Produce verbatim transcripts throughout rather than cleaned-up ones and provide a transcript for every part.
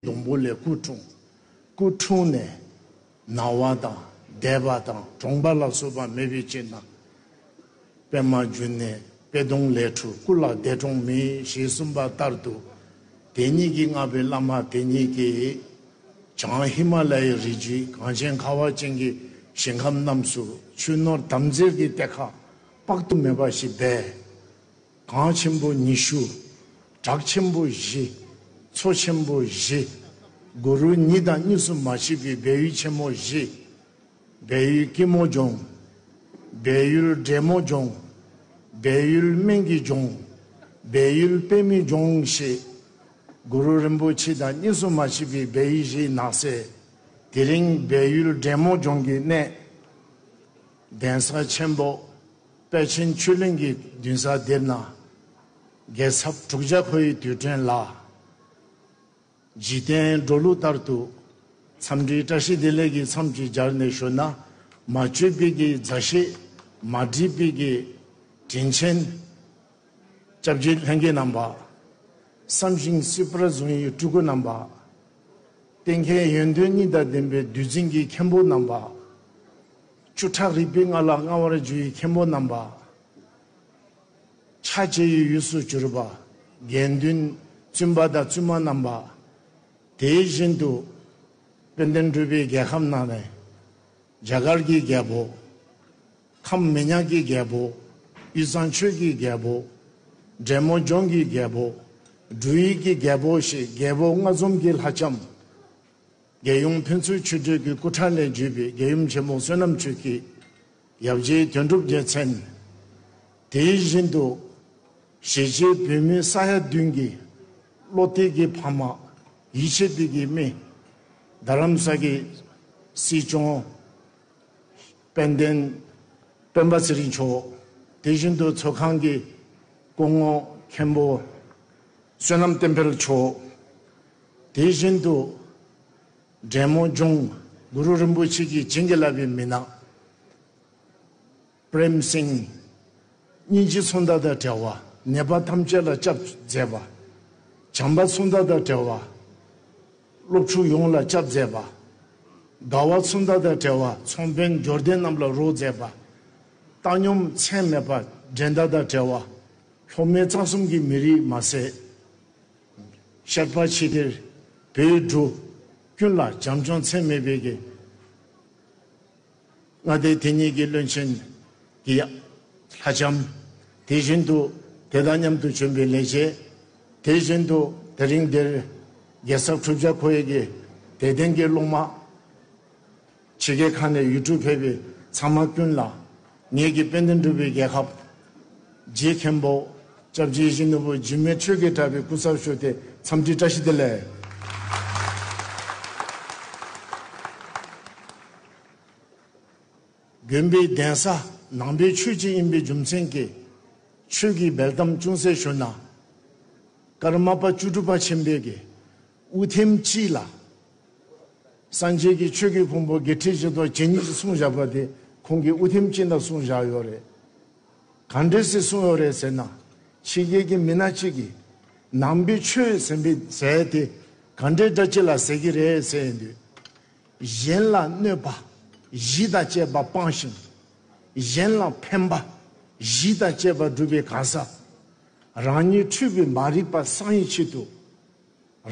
སྡོང་པོ་ལས་སྐུ་འཁྲུངས། སྐུ་འཁྲུངས་ནས་ན་བ་དང་འདས་པ་དང་གྲོངས་པ་ལ་སོགས་པ་མེད་པའི་ཕྱིར་ན། པདྨ་འབྱུང་གནས་པད་སྡོང་ལས་འཁྲུངས། སྐུ་ལ་འདས་གྲོངས་མེད་ཞེས་གསུངས་པ་ལྟར་དུ། དེ་ཉིད་ཀྱིས་མངགས་པའི་བླ་མ་དེ་ཉིད་ཀྱིས། བྱང་ཧི་མ་ལ་ཡའི་རི་རྒྱུད་གངས་ཅན་ཁ་བ་ཅན་གྱི་ཞིང་ཁམས་རྣམས་སུ་ཆོས་ནོར་དམ་རྫས་ཀྱི་གཏེར་ཁ་དཔག་ཏུ་མེད་པ་ཞིག་སྦས། གངས་ཆེན་པོ་ཉི་ཤུ། བྲག་ཆེན་པོ་བཞི། མཚོ་ཆེན་པོ་བཞི། གུ་རུ་ཉིད་དང་གཉིས་སུ་མ་མཆིས་པའི་སྦས་ཡུལ་ཆེན་མོ་བཞི། སྦས་ཡུལ་སྐྱིད་མོ་ལྗོངས། སྦས་ཡུལ་འབྲས་མོ་ལྗོངས། སྦས་ཡུལ་སྨན་གྱི་ལྗོངས། སྦས་ཡུལ་པདྨའི་ལྗོངས་ཞེས། གུ་རུ་རིན་པོ་ཆེ་དང་གཉིས་སུ་མ་མཆིས་པའི་སྦས་ཡུལ་བཞིའི་ནགས་གསེབ། དེ་རིང་སྦས་ཡུལ་འབྲས་མོ་ལྗོངས་ཀྱི་གནས། གདན་ས་ཆེན་པོ་པཎ་ཆེན་ཆོས་གླིང་གི་མདུན་ས་འདིར་ན། རྒྱལ་ཚབ་དྲུག་བརྒྱ་འཁོར་བའི་དུས་དྲན་ལ། འཇིག་རྟེན་འགྲོ་ལུགས་ལྟར་དུ། འཚམས་འདྲིའི་བཀྲ་ཤིས་བདེ་ལེགས་ཀྱི་མཚམས་ཀྱིས་སྦྱར་ནས་ཞུ་ན། མ་བཅོས་པའི་གི་མཛའ་བཤེས། མ་འདྲིས་པའི་གི་དྲིན་ཆེན། སྐྱབས་རྗེ་ལྷན་རྒྱས་རྣམ་པ། བསམ་བཞིན་སྲིད་པར་བཟུང་བའི་སྤྲུལ་སྐུ་རྣམ་པ། གཏན་འཁེལ་ཡོན་ཏན་གཉིས་དང་ལྡན་པའི་བདུད་འཛིན་གྱི་མཁན་པོ་རྣམ་པ། བཅུ་ཕྲག་རིག་པའི་ངང་ལ་མངའ་བར་བརྒྱུད་པའི་མཁན་པོ་རྣམ་པ། ཕྱག་བྱེ་བའི་འོས་སུ་གྱུར་པ། དགེ་འདུན་བཙུན་པ་དང་བཙུན་མ་རྣམ་པ། དེ་བཞིན་དུ། དཔལ་ལྡན་འབྲུག་པའི་རྒྱལ་ཁབ་ནང་ནས། རྒྱ་གར་གྱི་རྒྱལ་པོ། ཁམས་མི་ཉག་གི་རྒྱལ་པོ། དབུས་གཙང་ཆོས་ཀྱི་རྒྱལ་པོ། འབྲས་མོ་ལྗོངས་ཀྱི་རྒྱལ་པོ། འབྲུག་ཡུལ་གྱི་རྒྱལ་པོ་ཞེས་རྒྱལ་པོ་ལྔ་འཛོམས་ཀྱི་ལྷ་ལྕམ། རྒྱལ་ཡུམ་ཕུན་ཚོགས་ཆོས་སྒྲོན་གྱི་སྐུ་ཕྲེང་ལས་བརྒྱུད་པའི་རྒྱལ་ཡུམ་ཆེན་མོ་བསོད་ནམས་ཆོས་སྐྱིད། ཡབ་རྗེ་དོན་གྲུབ་རྒྱལ་མཚན། དེ་བཞིན་དུ། གཞིས་བྱེས་བོད་མི་ས་ཡ་བདུན་གྱི་བློ་གཏད་ཀྱི་ཕ་མ། ཡིད་ཆེས་པའི་གི་མི། རྡ་རམ་ས་གི་སྲིད་སྐྱོང་། དཔལ་ལྡན་སྤེན་པ་ཚེ་རིང་མཆོག། དེ་བཞིན་དུ་ཚོགས་ཁང་གི་སྐུ་ངོ་མཁན་པོ་བསོད་ནམས་བསྟན་འཕེལ་མཆོག། དེ་བཞིན་དུ་འབྲས་མོ་ལྗོངས་གུ་རུ་རིན་པོ་ཆེ་གིས་བྱིན་གྱིས་བརླབས་པའི་མི་སྣ། པྲེམ་སིང་། སྙིང་རྗེ་ཚོང་རྟགས་དང་བྲལ་བ། ནད་པ་ཐམས་ཅད་ལ་སྐྱབས་མཛད་པ། བྱམས་པ་ཚོང་རྟགས་དང་བྲལ་བ། སློབ་ཕྲུག་ཡོངས་ལ་སྐྱབས་མཛད་པ། དགའ་བ་ཚོང་རྟགས་དང་བྲལ་བ། ཚོང་དཔོན་འབྱོར་ལྡན་རྣམས་ལ་རོགས་མཛད་པ། བཏང་སྙོམས་ཚད་མེད་པ་འགྲན་ཟླ་དང་བྲལ་བ། སློབ་མའི་རྩ་གསུམ་གྱི་མི་རིགས་མ་ཟད། ཤར་པ་ཕྱི་དྲིལ་བོད་འབྲུག་ཀུན་ལ་བྱམས་སྐྱོང་ཚད་མེད་པའི་གི་མངའ་སྡེ་དེ་ཉིད་ཀྱི་བློན་ཆེན་གྱི་ལྷ་ལྕམ། དེ་བཞིན་དུ་དེ་དང་མཉམ་དུ་བྱོན་པའི་ལས་བྱེད། དེ་བཞིན་དུ་དེ་རིང་འདིར་རྒྱལ་ཚབ་དྲུག་བརྒྱ་འཁོར་བའི་གི་དད་ལྡན་གྱི་སློབ་མ། ཕྱི་རྒྱལ་ཁག་ནས་ཡུལ་གྲུ་ཕེབས་པའི་ཚང་མ་ཀུན་ལ། ངེད་ཀྱི་དཔལ་ལྡན་འབྲུག་པའི་རྒྱལ་ཁབ། རྗེ་མཁན་པོ་སྐྱབས་རྗེ་ཡིད་བཞིན་ནོར་བུ་འཇིགས་མེད་ཆོས་ཀྱི་གྲགས་པའི་སྐུ་ཚབ་ཞུས་ཏེ་འཚམས་འདྲིའི་བཀྲ་ཤིས་བདེ་ལེགས། དགོན་པའི་གདན་ས་ནང་པའི་ཆོས་ཅན་ཡིན་པའི་རྒྱུ་མཚན་གྱིས། ཆོས་ཀྱི་འབེལ་གཏམ་ཅུང་ཟད་ཞུ་ན། ཀརྨ་པ་བཅུ་དྲུག་པ་ཆེན་པོའི་གི་དབུ་ཐེམ་གཅིག་ལ། སངས་རྒྱས་ཀྱི་ཆོས་ཀྱི་ཕུང་པོ་བརྒྱད་ཁྲི་བཞི་སྟོང་ཇི་སྙེད་ཅིག་གསུངས་བཞག་པ་དེ་ཁོང་གིས་དབུ་ཐེམ་གཅིག་ལ་གསུངས་བཞག་ཡོད་རེད། ག་འདྲས་སེ་གསུངས་ཡོད་རེད་ཟེར་ན། ཕྱི་རྒྱལ་གྱི་མི་སྣ་གཅིག་གིས་ནང་པའི་ཆོས་ཟེར་བའི་ཟེར་དེ་ག་འདྲས་འདྲ་ཅིག་ལ་ཟེར་གྱི་རེད་ཟེར་ཡོང་དུས། གཞན་ལ་གནོད་པ་གཞི་དང་བཅས་པ་སྤང་ཞིང་། གཞན་ལ་ཕན་པ་གཞི་དང་བཅས་པ་སྒྲུབ་པའི་གང་ཟག་རང་ཉིད་འཁྲུལ་པའི་མ་རིག་པ་སངས་ཡི་ཆེད་དུ།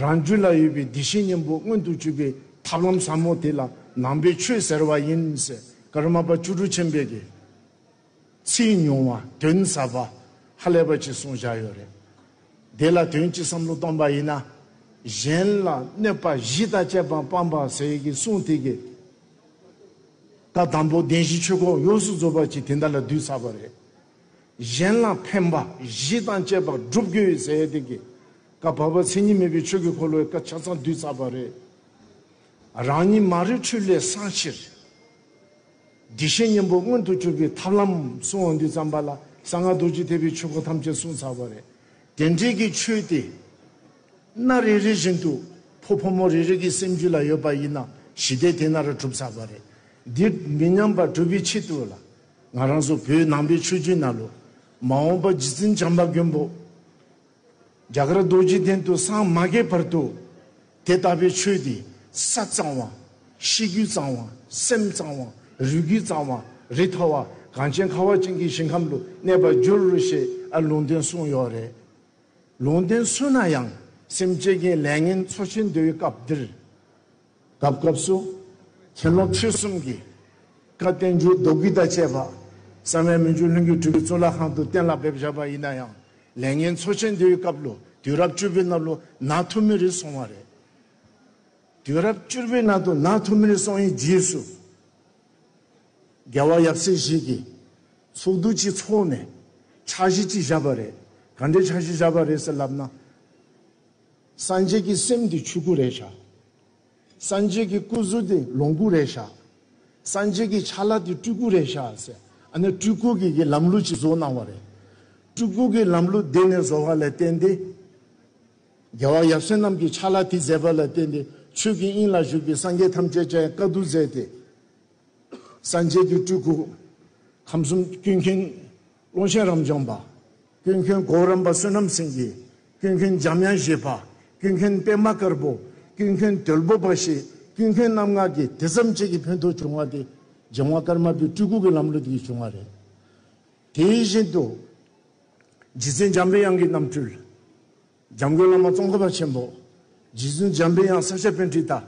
རང་རྒྱུད་ལ་ཡོད་པའི་བདེ་གཤེགས་སྙིང་པོ་མངོན་དུ་གྱུར་པའི་ཐབས་ལམ་ཟབ་མོ་དེ་ལ་ནང་པའི་ཆོས་ཟེར་བ་ཡིན་ཟེར་ཀརྨ་པ་བཅུ་དྲུག་ཆེན་པོས་ཀྱིས། ཚིག་ཉུང་བ་དོན་ཟབ་པ་ཧ་ལས་པ་ཅིག་གསུངས་བཞག་ཡོད་རེད། དེ་ལ་དོན་གྱི་བསམ་བློ་གཏོང་པ་ཡིན་ན། གཞན་ལ་གནོད་པ་གཞི་དང་བཅས་པ་སྤངས་པ་ཟེར་ཡི་གི་གསུང་དེ་གི། ད་དང་པོ་བདེན་བཞིའི་ཆོས་སྐོར་ཡོངས་སུ་རྫོགས་པ་ཅིག་དེ་འདྲ་ལ་བསྡུས་ཚར་བ་རེད། གཞན་ལ་ཕན་པ་གཞི་དང་བཅས་པ་བསྒྲུབ་དགོས་ཟེར་ཡི་དེ་གི། ཀ་བ་བ་མཚན་ཉིད་མེད་པའི་ཆོས་ཀྱི་འཁོར་ལོའི་ཀ་ཆ་ཚང་བསྡུས་ཚར་བ་རེད། རང་ཉིད་མ་རིག་འཁྲུལ་ལས་སངས་ཕྱིར། བདེ་གཤེགས་སྙིང་པོ་མངོན་དུ་གྱུར་པའི་ཐབས་ལམ་གསུང་འོང་དུས་ཙམ་པ་ལ་གསང་སྔགས་རྡོ་རྗེ་ཐེག་པའི་ཆོས་སྐོར་ཐམས་ཅད་གསུངས་ཚར་བ་རེད། དེ་འདྲའི་གི་ཆོས་དེ་སྣ་རེ་རེ་བཞིན་དུ་ཕོ་ཕོ་མོ་རེ་རེ་གི་སེམས་རྒྱུད་ལ་ཡོད་པ་ཡིན་ན་ཞི་བདེ་དེ་སྣ་རུ་གྲུབ་ཚར་བ་རེད། འདི་མི་ཉམས་པ་སྒྲུབ་པའི་ཆེད་དུ་ལ་ང་རང་ཚོ་བོད་ནང་པའི་ཆོས་བརྒྱུད་ནང་ལུ་མ་འོངས་པ་རྗེ་བཙུན་བྱམས་པ་མགོན་པོ། རྒྱ་གར་རྡོ་རྗེ་གདན་དུ་སངས་མ་རྒྱས་བར་དུ། དེ་ལྟ་བུའི་ཆོས་དེ་ས་གཙང་བ། ཤེས་རྒྱུད་གཙང་བ། སེམས་གཙང་བ། རིགས་རྒྱུད་གཙང་བ། རི་མཐོ་བ། གངས་ཅན་ཁ་བ་ཅན་གྱི་ཞིང་ཁམས་ལུ་གནས་པར་འགྱུར་ཞེས་ཨ་ལུང་བསྟན་གསུངས་ཡོད་རེད། ལུང་བསྟན་གསུངས་ན་ཡང་སེམས་ཅན་གྱི་ལས་ངན་འཚོ་ཆེན་འདུལ་བའི་སྐབས་འདིར། སྐབས་སྐབས་སུ་མཁན་སློབ་ཆོས་གསུམ་གྱི་བཀའ་བསྟན་འགྱུར་མདོ་རྒྱུད་དང་བཅས་པ་བསམ་ཡས་མི་འགྱུར་ལྷུན་གྱིས་གྲུབ་པའི་གཙུག་ལག་ཁང་དུ་གཏན་ལ་ཕེབས་བཞག་པ་ཡིན་ན་ཡང་། ལས་ངན་འཚོ་ཆེན་འདུལ་བའི་སྐབས་ལུ་དུས་རབས་བཅུ་པའི་ནང་ལུ་ན་ཐུ་མི་རེ་སོང་བ་རེད། དུས་རབས་བཅུ་པའི་ནང་དུ་ན་ཐུ་མི་རེ་སོང་བའི་རྗེས་སུ། རྒྱལ་བ་ཡབ་སྲས་ཞིག་གིས་ཚོགས་འདུ་ཅིག་ཚོགས་ནས་འཆར་གཞི་ཅིག་བཞག་པ་རེད། ག་འདྲའི་འཆར་གཞི་བཞག་པ་རེད་ཟེར་ལབ་ན། སངས་རྒྱས་ཀྱི་སེམས་དེ་ཆོས་སྐུ་རེད་ཤག་སངས་རྒྱས་ཀྱི་སྐུ་གཟུགས་དེ་ལོངས་སྐུ་རེད་ཤག་སངས་རྒྱས་ཀྱི་ཕྱག་ལག་དེ་སྤྲུལ་སྐུ་རེད་ཤག་ཟེར། ཨ་ནི་སྤྲུལ་སྐུ་གི་གི་ལམ་ལུགས་ཅིག་བཟོ་གནང་བ་རེད། སྤྲུལ་སྐུ་གི་ལམ་ལུགས་དེ་ནས་བཟོ་བ་ལ་བརྟེན་ཏེ། རྒྱལ་བ་ཡབ་སྲས་རྣམས་ཀྱིས་ཕྱག་ལག་དེ་མཛད་པ་ལ་བརྟེན་ཏེ་ཆོས་ཀྱི་དབྱིངས་ལ་བཞུགས་པའི་སངས་རྒྱས་ཐམས་ཅད་ཀྱང་བཀའ་བསྡུ་མཛད་དེ། སངས་རྒྱས་ཀྱི་སྤྲུལ་སྐུ། ཁམས་གསུམ་ཀུན་མཁྱེན་ཀློང་ཆེན་རབ་འབྱམས་པ། ཀུན་མཁྱེན་གོ་རམས་པ་བསོད་ནམས་སེང་གེ། ཀུན་མཁྱེན་འཇམ་དབྱངས་བཞད་པ། ཀུན་མཁྱེན་པདྨ་དཀར་པོ། ཀུན་མཁྱེན་དོལ་པོ་པ་ཞེས་ཀུན་མཁྱེན་རྣམ་ལྔ་གིས་དེ་ཙམ་ཅིག་གི་ཕན་ཐོགས་བྱུང་བ་དེ་འཇམ་དབྱངས་ཀརྨ་པའི་སྤྲུལ་སྐུ་གི་ལམ་ལུགས་དེ་གིས་བྱུང་བ་རེད། དེ་བཞིན་དུ། རྗེ་བཙུན་འཇམ་པའི་དབྱངས་ཀྱི་རྣམ་སྤྲུལ། འཇམ་མགོན་བླ་མ་ཙོང་ཁ་པ་ཆེན་པོ། རྗེ་བཙུན་འཇམ་པའི་དབྱངས་ས་སྐྱ་པཎྜི་ཏ།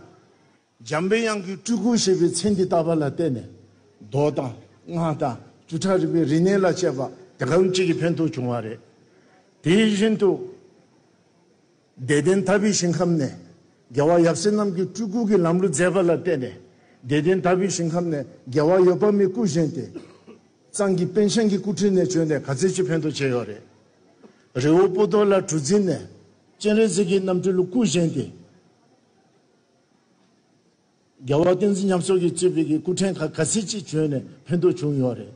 འཇམ་པའི་དབྱངས་ཀྱི་སྤྲུལ་སྐུ་ཞེས་པའི་མཚན་འདི་བཏགས་པ་ལ་བརྟེན་ནས། མདོ་དང་སྔགས་དང་བཅུ་ཕྲག་རིག་པའི་རིག་གནས་ལ་བཅས་པ་དེ་གང་ཅིག་གི་ཕན་ཐོགས་བྱུང་བ་རེད། དེ་བཞིན་དུ། བདེ་ལྡན་དག་པའི་ཞིང་ཁམས་ནས་རྒྱལ་བ་ཡབ་སྲས་རྣམས་ཀྱི་སྤྲུལ་སྐུ་གི་ལམ་ལུགས་མཛད་པ་ལ་བརྟེན་ནས། བདེ་ལྡན་དག་པའི་ཞིང་ཁམས་ནས་རྒྱལ་བ་འོད་དཔག་མེད་སྐུ་བཞེངས་ཏེ། གཙང་གི་པཎ་ཆེན་གྱི་སྐུ་ཕྲེང་ནས་བྱོན་ནས་ག་ཚོད་ཅིག་ཕན་ཐོགས་བྱས་ཡོད་རེད། རི་བོ་པོ་ཏོ་ལ་གྲུ་འཛིན་ནས་སྤྱན་རས་གཟིགས་ཀྱི་རྣམ་སྤྲུལ་ལ་སྐུ་བཞེངས་ཏེ། རྒྱལ་བ་བསྟན་འཛིན་ཉམས་གསོ་གིས་གཙོས་པའི་གི་སྐུ་ཕྲེང་ག་ག་ཚོད་ཅིག་བྱོན་ནས་ཕན་ཐོགས་བྱུང་ཡོད་རེད།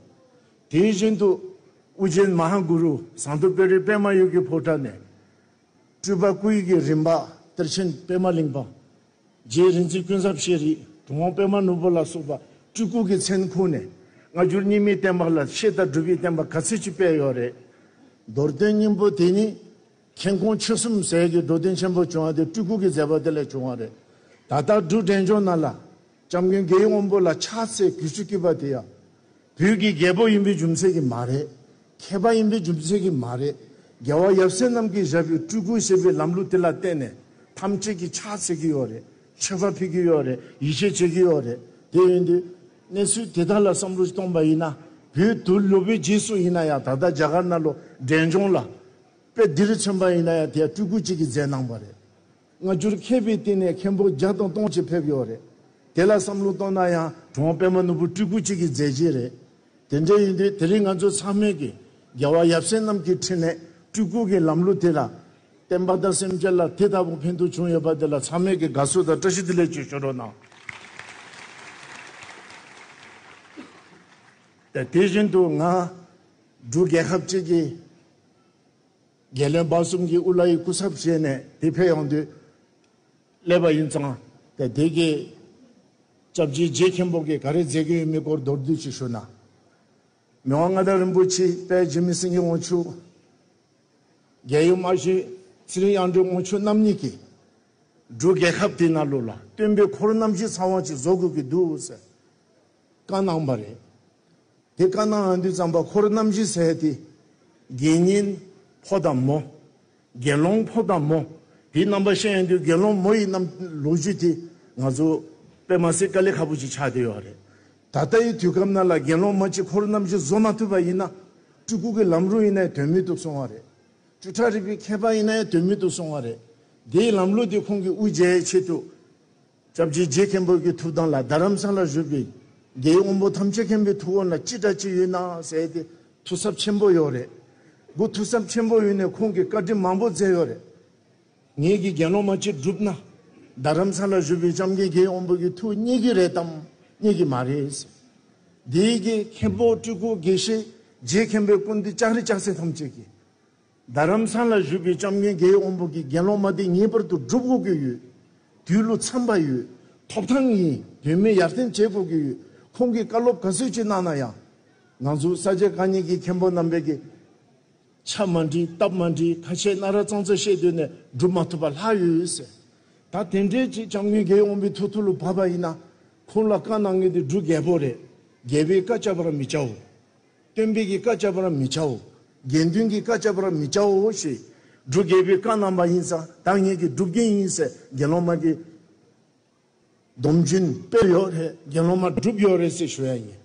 དེ་བཞིན་དུ་ཨུ་རྒྱན་མ་ཧཱ་གུ་རུ་ཟངས་མདོག་དཔལ་རི་པདྨ་འོད་ཀྱི་ཕོ་བྲང་ནས། སྤྲུལ་པ་སྐུ་ཡི་གི་རིམ་པ་གཏེར་ཆེན་པདྨ་གླིང་པ། རྗེ་རིག་འཛིན་ཀུན་བཟང་ཤེས་རིག་གྲུབ་དབང་པདྨ་ནོར་བུ་ལ་སོགས་པ་སྤྲུལ་སྐུ་གི་མཚན་ཁུར་ནས་སྔ་འགྱུར་རྙིང་མའི་བསྟན་པ་ལ་བཤད་དང་སྒྲུབ་པའི་བསྟན་པ་ག་ཚོད་ཅིག་སྤེལ་ཡོད་རེད། མདོར་བསྟན་སྙིང་པོ་དེ་ནི། མཁྱེན་ཀོང་ཆོས་གསུམ་ཟེར་གྱི་འགྲོ་དོན་ཆེན་པོ་བྱུང་བ་དེ་སྤྲུལ་སྐུ་གིས་མཛད་པ་དེ་ལས་བྱུང་བ་རེད། ད་ལྟ་འབྲུག་འབྲས་ལྗོངས་ནང་ལ་སྐྱབས་མགོན་རྒྱལ་བའི་དབང་པོ་ལ་ཕྱག་འཚལ་གུས་ཞབས་སྐྱེས་པ་དེ་ཡང་། བོད་ཀྱི་རྒྱལ་པོ་ཡིན་པའི་རྒྱུ་མཚན་གྱིས་མ་རེད། མཁས་པ་ཡིན་པའི་རྒྱུ་མཚན་གྱིས་མ་རེད། རྒྱལ་བ་ཡབ་སྲས་རྣམས་ཀྱིས་བཞག་པའི་སྤྲུལ་སྐུ་ཞེས་པའི་ལམ་ལུགས་དེ་ལ་བརྟེན་ནས་ཐམས་ཅད་ཀྱིས་ཕྱག་འཚལ་གྱི་ཡོད་རེད། མཆོད་པ་ཕུལ་གྱི་ཡོད་རེད། ཡིད་ཆེས་བྱེད་ཀྱི་ཡོད་རེད། དེ་ཡིན་དུས་གནས་ཚུལ་དེ་དག་ལ་བསམ་བློ་གཏོང་པ་ཡིན་ན། བོད་དུ་ལོག་པའི་རྗེས་སུ་ཡིན་ན་ཡང་ད་ལྟ་རྒྱ་གར་ནང་ལོ་འབྲས་ལྗོངས་ལ། དཔེ་འདིར་མཚོན་པ་ཡིན་ན་ཡང་དེ་སྤྲུལ་སྐུ་གཅིག་གིས་མཛད་གནང་བ་རེད། སྔ་འགྱུར་མཁས་པའི་སྟེང་ནས་མཁན་པོ་བརྒྱ་དང་སྟོང་ཅིག་ཕེབས་ཡོད་རེད། དེ་ལ་བསམ་བློ་གཏོང་ན་ཡང་གྲུབ་དབང་པདྨ་ནོར་བུ་སྤྲུལ་སྐུ་གཅིག་གིས་མཛད་རྗེས་རེད། དེ་འདྲ་ཡིན་དུས་དེ་རིང་ང་ཚོ་ཚང་མས་ཀྱི་རྒྱལ་བ་ཡབ་སྲས་རྣམས་ཀྱི་འཕྲིན་ལས་སྤྲུལ་སྐུ་གི་ལམ་ལུགས་དེ་ལ་བསྟན་པ་དང་སེམས་ཅན་ལ་དེ་ལྟ་བུ་ཕན་ཐོགས་བྱུང་ཡོད་པ་དེ་ལ་ཚང་མས་ཀྱི་དགའ་བསུ་དང་བཀྲ་ཤིས་བདེ་ལེགས་ཅིག་ཞུ་རོགས་གནང་། དེ་དེ་བཞིན་དུ་ང་འབྲུག་རྒྱལ་ཁབ་ཅིག་གི་རྒྱལ་བློན་འབའ་གསུམ་གྱི་དབུ་བླ་ཡི་སྐུ་ཚབ་བྱས་ནས་དེ་ཕེབས་ཡོང་དུས་སླེབས་པ་ཡིན་ཙང་། དེ་དེ་གི་སྐྱབས་རྗེ་རྗེ་མཁན་པོ་གིས་ག་རེ་མཛད་ཀྱི་ཡོད་མེད་སྐོར་མདོར་བསྡུས་ཅིག་ཞུ་ན། མི་དབང་མངའ་བདག་རིན་པོ་ཆེ་དཔལ་འཇིགས་མེད་སེང་གེ་དབང་ཕྱུག་རྒྱལ་ཡུམ་ཨ་ཞེ་ཚེ་རིང་དབྱངས་སྒྲོན་དབང་ཕྱུག་རྣམ་གཉིས་ཀྱིས་འབྲུག་རྒྱལ་ཁབ་དེ་ནང་ལོགས་ལ་སྟོན་པའི་འཁོར་རྣམ་བཞི་ཚང་བ་ཅིག་བཟོ་དགོས་ཀྱི་འདུག་ཟེར་བཀའ་གནང་བ་རེད། དེ་བཀའ་གནང་ཡོང་དུས་ཙམ་པ་འཁོར་རྣམ་བཞི་ཟེར་དེ། དགེ་བསྙེན་ཕོ་དང་མོ། དགེ་སློང་ཕོ་དང་མོ། དེའི་རྣམ་པ་བཤད་ཡོང་དུས་དགེ་སློང་མོ་ཡི་རྣམ་ལོ་རྒྱུས་དེ་ང་ཚོ་དཔེ་མ་སྲིད་དཀའ་ལས་ཁག་པོ་ཅིག་ཆགས་བསྡད་ཡོད་རེད། ད་ལྟ་ཡི་དུས་སྐབས་ནང་ལ་དགེ་སློང་མ་གཅིག་འཁོར་རྣམ་བཞི་བཟོ་མ་ཐུབ་པ་ཡིན་ན། སྤྲུལ་སྐུ་གི་ལམ་རུ་ཡིན་ནའི་དོན་མེད་དུ་སོང་བ་རེད། བཅུ་ཕྲག་རིག་པའི་མཁས་པ་ཡིན་ནའི་དོན་མེད་དུ་སོང་བ་རེད། དེའི་ལམ་ལུགས་དེ་ཁོང་གིས་དབུ་འབྱེད་ཆེད་དུ། སྐྱབས་རྗེ་རྗེ་མཁན་པོ་གི་ཐུགས་དམ་ལ་རྡ་རམ་ས་ལ་བཞུགས་པའི་རྒྱལ་བའི་དབང་པོ་ཐམས་ཅད་མཁྱེན་པའི་ཐུགས་དབང་ལ་ཅི་འདྲ་ཅིག་ཡོད་ན་ཟེར་ཏེ་ཐུགས་འཚབ་ཆེན་པོ་ཡོད་རེད། སྒོ་ཐུགས་འཚབ་ཆེན་པོ་ཡོད་ནས་ཁོང་གིས་བཀའ་འདྲི་མང་པོ་མཛད་ཡོད་རེད། ངེད་ཀྱི་དགེ་སློང་མ་གཅིག་བསྒྲུབས་ན་རྡ་རམ་ས་ལ་བཞུགས་པའི་སྐྱབས་མགོན་རྒྱལ་བའི་དབང་པོ་གི་ཐུགས་མཉེས་ཀྱི་རེད་དམ་མཉེས་ཀྱི་མ་རེད་ཟེར། འདིའི་གི་མཁན་པོ་སྤྲུལ་སྐུ་དགེ་བཤེས་རྗེ་མཁན་པོའི་སྐུ་མདུན་ལྕགས་རི་ལྕགས་སྲེག་ཐམས་ཅད་ཀྱིས། རྡ་རམ་ས་ལ་བཞུགས་པའི་སྐྱབས་མགོན་རྒྱལ་བའི་དབང་པོ་གི་དགེ་སློང་མ་དེ་ངེས་པར་དུ་སྒྲུབ་དགོས་ཀྱི་ཡོད། དུས་ལུ་འཚམས་པ་ཡོད། ཐོབ་ཐང་ཡིན། བོད་མི་ཡར་ཐོན་བྱེད་དགོས་ཀྱི་ཡོད། ཁོང་གིས་བཀའ་སློབ་ག་ཚོད་ཅིག་གནང་ན་ཡང་། ང་ཚོ་ས་སྐྱ་གང་ཉིད་ཀྱི་མཁན་པོ་རྣམ་པས་ཀྱི། ཆ་མ་འགྲིག་སྟབས་མ་འགྲིག་ཁ་ཆེ་སྣ་ར་ཙང་ཙ་བཤད་སྡོད་ནས་སྒྲུབ་མ་ཐུབ་པ་ལྷག་ཡོད་ཟེར། ད་ ད་དེ་འདྲའི་ཅིག་སྐྱབས་མགོན་རྒྱལ་བའི་དབང་པོའི་ཐུགས་ཐུགས་ལ་བབས་པ་ཡིན་ན། ཁོང་ལ་བཀའ་གནང་མཁན་དེ་འབྲུག་རྒྱལ་པོ་རེད། རྒྱལ་པོའི་བཀའ་བཅག་པར་མི་བྱའོ། སྟོན་པའི་གི་བཀའ་བཅག་པར་མི་བྱའོ། དགེ་འདུན་གྱི་བཀའ་བཅག་པར་མི་བྱའོ་ཞེས། འབྲུག་རྒྱལ་པོའི་བཀའ་གནང་པ་ཡིན་ཙང་ད་ངེད་ཀྱི་སྒྲུབ་མཁན་ཡིན་ཟེར་དགེ་སློང་མ་གི་སྡོམ་རྒྱུན་སྤེལ་ཡོད་རེད། དགེ་སློང་མ་སྒྲུབ་ཡོད་རེད་ཟེར་ཞུ་ཡ་ཡིན།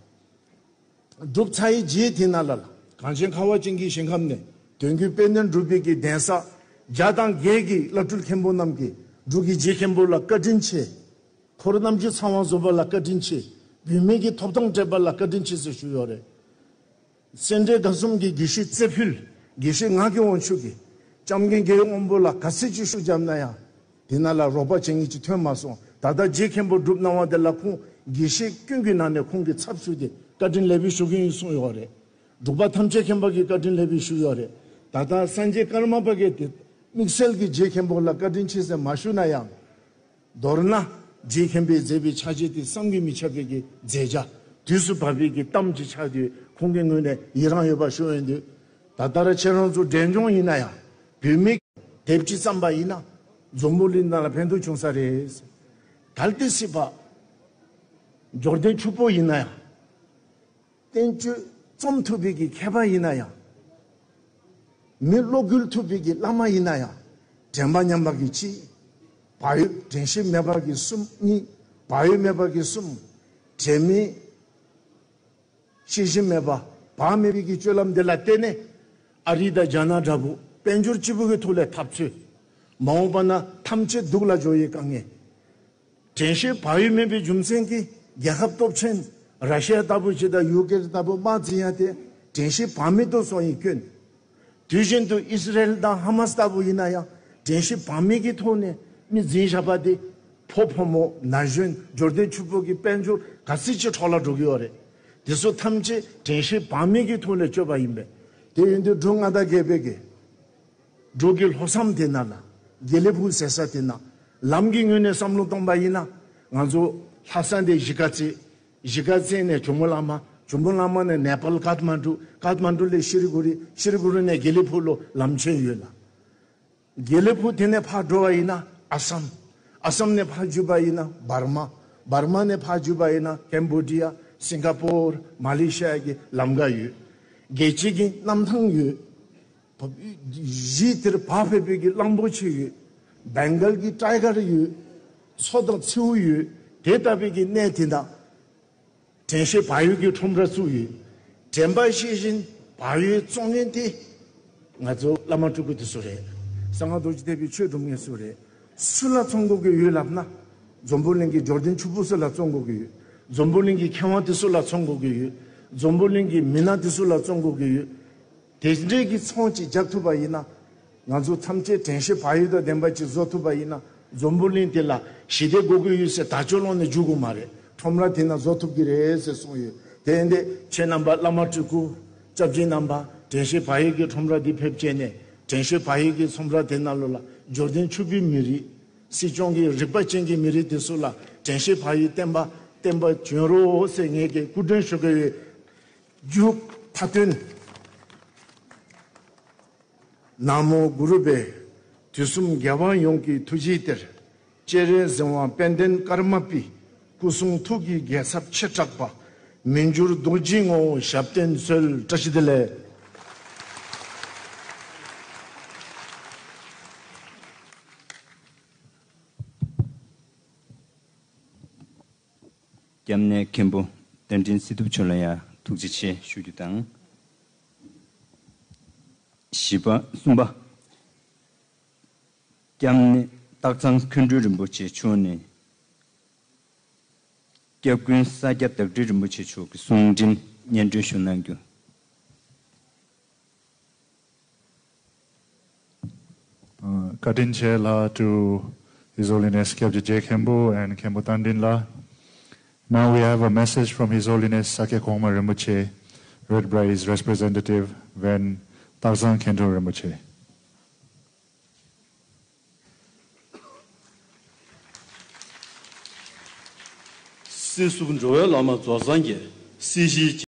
སྒྲུབ་ཚར་ཡི་རྗེས་དེ་ན་ལ་ལ་གངས་ཅན་ཁ་བ་ཅན་གྱི་ཞིང་ཁམས་ནས་དོན་ཀུན་དཔལ་ལྡན་འབྲུག་པའི་གི་གདན་ས་བརྒྱ་དང་བརྒྱད་ཀྱི་བླ་སྤྲུལ་མཁན་པོ་རྣམས་ཀྱིས་འབྲུག་གི་རྗེ་མཁན་པོ་ལ་བཀའ་དྲིན་ཆེ། འཁོར་རྣམས་ཀྱི་ཚང་བ་བཟོ་བ་ལ་བཀའ་དྲིན་ཆེ། བུད་མེད་ཀྱི་ཐོབ་ཐང་སྤྲད་པ་ལ་བཀའ་དྲིན་ཆེ་ཟེར་ཞུས་ཡོད་རེད། སེ་འབྲས་དགའ་གསུམ་གྱི་དགེ་བཤེས་རྩེ་ཕུད། དགེ་བཤེས་ངག་གི་དབང་ཕྱུག་གིས་སྐྱབས་མགོན་རྒྱལ་བའི་དབང་པོ་ལ་ག་ཚོད་ཅིག་ཤུགས་བརྒྱབ་ན་ཡང་། དེ་ན་ལ་རོགས་པ་བྱེད་མཁན་ཅིག་ཐོན་མ་སོང་། ད་ལྟ་རྗེ་མཁན་པོ་སྒྲུབ་གནང་བ་དེ་ལ་ཁོང་དགེ་བཤེས་ཀུན་གྱི་ནང་ནས་ཁོང་གི་ཚབ་ཞུས་ཏེ་བཀའ་དྲིན་ལེགས་འབུལ་ཞུ་གི་ཡིན་གསུངས་ཡོད་རེད། འབྲུག་པ་ཐམས་ཅད་མཁྱེན་པ་གི་བཀའ་དྲིན་ལེགས་འབུལ་ཞུས་ཡོད་རེད། ད་ལྟ་སངས་རྒྱས་ཀརྨ་པ་གིས་དེ་དམིགས་བསལ་གྱི་རྗེ་མཁན་པོ་ལ་བཀའ་དྲིན་ཆེ་ཟེར་མ་ཞུ་ན་ཡང་། མདོར་ན་རྗེ་མཁན་པོས་མཛད་པའི་ཕྱག་རྗེས་དེ་བསམ་གྱིས་མི་ཁྱབ་པའི་གི་མཛད་བྱ་དུས་སུ་བབ་པའི་གི་གཏམ་གྱི་ཆ་དེ་ཁོང་གི་ངོས་ནས་ཡི་རང་ཡོད་པ་ཞུ་ཡོང་དུས། ད་ལྟར་ཁྱེད་རང་ཚོ་འབྲས་ལྗོངས་ཡིན་ན་ཡང་བོད་མི་དེབ་ཅིག་བརྩམས་པ་ཡིན་ན་འཛམ་བུ་གླིང་ནང་ལ་ཕན་ཐོགས་བྱུང་ས་རེད། གལ་ཏེ་སྲིད་པ་འབྱོར་ལྡན་ཕྱུག་པོ་ཡིན་ན་ཡང་། བསྟན་བཅོས་རྩོམ་ཐུབ་པའི་གི་མཁས་པ་ཡིན་ན་ཡང་། མི་བློ་འགུལ་ཐུབ་པའི་གི་བླ་མ་ཡིན་ན་ཡང་། དྲན་པ་ཉམས་པ་གི་གཅིག་བག་ཡོད་དྲན་ཤེས་མེད་པ་གི་གསུམ་གཉིས། བག་ཡོད་མེད་པ་གི་གསུམ། དྲན་མེད་ཤེས་བཞིན་མེད་པ། བག་མེད་པའི་གི་སྤྱོད་ལམ་འདི་ལ་བརྟེན་ནས་ཨ་རི་དང་རྒྱ་ནག་འདྲ་པོ་དཔལ་འབྱོར་སྐྱིད་པོ་གི་ཐོག་ལས་འཐབ་རྩོད། མ་འོངས་པ་ན་ཐམས་ཅད་སྡུག་ལ་འགྱུར་ཡི་དཀའ་ངལ། དྲན་ཤེས་བག་ཡོད་མེད་པའི་རྒྱུ་མཚན་གྱིས་རྒྱལ་ཁབ་སྟོབས་ཆེན་ར་ཤི་ཡ་ལྟ་བུ་ཞིག་དང་ཡུ་ཀེ་རེན་ལྟ་བུ་དམག་འཛིང་ཡ་དེ་དྲན་ཤེས་བག་མེད་དུ་སོང་ཡི་སྐྱོན། དུས་བཞིན་དུ་ཨི་སི་རེལ་དང་ཧ་མ་སི་ལྟ་བུ་ཡིན་ན་ཡང་དྲན་ཤེས་བག་མེད་ཀྱི་ཐོག་ནས་མི་འཛིང་བཞག་པ་དེ་ཕོ་ཕོ་མོ་ན་གཞོན་འབྱོར་ལྡན་ཕྱུག་པོ་གི་དཔལ་འབྱོར་ག་ཚོད་ཅིག་འཕྲོ་བརླག་འགྲོ་གི་ཡོད་རེད། དེ་ཚོ་ཐམས་ཅད་དྲན་ཤེས་བག་མེད་ཀྱི་ཐོག་ནས་སྤྱོད་པ་ཡིན་པས། དེ་ཡིན་དུས་འབྲུག་མངའ་བདག་རྒྱལ་པོས་ཀྱི་འབྲུག་གི་ལྷོ་མཚམས་དེ་ན་ལ་དགེ་ལེགས་ཕུག་ཟེར་ས་དེ་ན་ལམ་གྱི་ངོས་ནས་བསམ་བློ་གཏོང་པ་ཡིན་ན། ང་ཚོ་ལྷ་ས་ནས་གཞིས་ཀ་རྩེ། གཞིས་ཀ་རྩེ་ནས་ཇོ་མོ་གླང་མ། ཇོ་མོ་གླང་མ་ནས་ནེ་པཱལ་ཀཏ་མན་ཌུ། ཀཏ་མན་ཌུ་ལས་ཤི་ལི་གུ་རི། ཤི་ལི་གུ་རི་ནས་དགེ་ལེགས་ཕུག་ལོ་ལམ་ཆེན་ཡོད་ལ། དགེ་ལེགས་ཕུག་དེ་ནས་ཕར་འགྲོ་བ་ཡིན་ན་ཨ་སམ། ཨ་སམ་ནས་ཕར་འཇུས་པ་ཡིན་ན་འབར་མ། འབར་མ་ནས་ཕར་འཇུས་པ་ཡིན་ན་ཀེམ་བོ་ཌི་ཡ། སིང་ག་པོར། མ་ལེ་ཤི་ཡ་གི་ལམ་ཁ་ཡོད། རྒྱལ་སྤྱི་གི་གནམ་ཐང་ཡོད། གཞིས་དེར་བག་ཕེབས་པའི་གི་གླང་པོ་ཆེ་ཡོད། བེང་གལ་གྱི་ཊའི་གར་ཡོད། མཚོ་དང་མཚེའུ་ཡོད། དེ་ལྟ་བུའི་གི་གནས་དེ་དག་དྲན་ཤེས་བག་ཡོད་ཀྱི་ཁྲོམ་ར་བཙུགས་ཡོད། དྲན་པ་ཤེས་བཞིན་བག་ཡོད་བཙོང་མཁན་དེ་ང་ཚོ་བླ་མ་སྤྲུལ་སྐུ་དེ་ཚོ་རེད། གསང་སྔགས་རྡོ་རྗེ་ཐེག་པའི་ཆོས་སྒྲུབ་མཁན་ཚོ་རེད། སུ་ལ་བཙོང་དགོས་ཀྱི་ཡོད་ལབ་ན། འཛམ་བུ་གླིང་གི་འབྱོར་ལྡན་ཕྱུག་པོ་ཚོ་ལ་བཙོང་དགོས་ཀྱི་ཡོད། འཛམ་བུ་གླིང་གི་མཁས་དབང་དེ་ཚོ་ལ་བཙོང་དགོས་ཀྱི་ཡོད། འཛམ་བུ་གླིང་གི་མི་སྣ་དེ་ཚོ་ལ་བཙོང་དགོས་ཀྱི་ཡོད། དེ་འདྲའི་གི་ཚོང་ཅིག་རྒྱག་ཐུབ་པ་ཡིན་ན། ང་ཚོ་ཐམས་ཅད་དྲན་ཤེས་བག་ཡོད་དང་ལྡན་པ་ཅིག་བཟོ་ཐུབ་པ་ཡིན་ན། འཛམ་བུ་གླིང་དེ་ལ་ཞི་བདེ་དགོས་ཀྱི་ཡོད་ཟེར་དག་བཅོས་སློང་ནས་འཇུག་དགོས་མ་རེད། ཁྲོམ་ར་དེ་ན་བཟོ་ཐུབ་ཀྱི་རེད་ཟེར་གསུངས་ཡོད། དེ་ཡིན་དུས་ཁྱེད་རྣམ་པ་བླ་མ་སྤྲུལ་སྐུ། སྐྱབས་རྗེ་རྣམ་པ། དྲན་ཤེས་བག་ཡོད་ཀྱི་ཁྲོམ་ར་འདི་ཕེབས་བྱས་ནས་དྲན་ཤེས་བག་ཡོད་ཀྱི་ཁྲོམ་ར་དེ་ནང་ལོགས་ལ་འབྱོར་ལྡན་ཕྱུག་པོའི་མི་རིགས། སྲིད་སྐྱོང་གི་རིག་པ་ཅན་གྱི་མི་རིགས་དེ་ཚོ་ལ་དྲན་ཤེས་བག་ཡོད་བསྟན་པ་བསྟན་པ་བྱོན་རོགས་ཟེར་ངས་ཀྱི་སྐུ་མགྲོན་ཞུ་གི་ཡོད། མཇུག་མཐའ་དོན། ན་མོ་གུ་རུ་བེ། དུས་གསུམ་རྒྱལ་བ་ཡོངས་ཀྱི་ཐུགས་རྗེའི་གཏེར། སྤྱན་རས་གཟིགས་དབང་དཔལ་ལྡན་ཀརྨ་པའི། སྐུ་གསུང་ཐུགས་ཀྱི་རྒྱལ་ཚབ་ཆེ་དྲགས་པ། མི་འགྱུར་རྡོ་རྗེའི་ངོ་བོ་ཞབས་བརྟན་གསོལ། བཀྲ་ཤིས་བདེ་ལེགས། སྐྱབས་གནས་མཁན་པོ་རྟ་མགྲིན་སྲི་ཐུབ་མཆོག་ལ་ཡང་ཐུགས་རྗེ་ཆེ་ཞུ་རྒྱུ་དང་། བཞི་པ། གསུམ་པ། སྐྱབས་གནས་སྟག་ཚང་མཁན་སྤྲུལ་རིན་པོ་ཆེ་མཆོག་ནས་སྐྱབས་མགོན་ས་སྐྱ་བདག་ཁྲི་རིན་པོ་ཆེ་མཆོག་གི་གསུང་འཕྲིན་སྙན་སྒྲོན་ཞུ་གནང་རྒྱུ། Uh, བཀའ་དྲིན་ཆེ་ལགས། To His Holiness སྐྱབས་རྗེ་རྗེ་མཁན་པོ་and མཁན་པོ་རྟ་མགྲིན་ལགས། Now we have a message from His Holiness Sakya Kongma Rinpoche, read by his representative, Ven Takzang Khentrul Rinpoche. སྲིད་ཟུར་འགྲོ་བའི་བླ་མ་རྫོགས་སངས་རྒྱས། སྲིད་ཞིའི་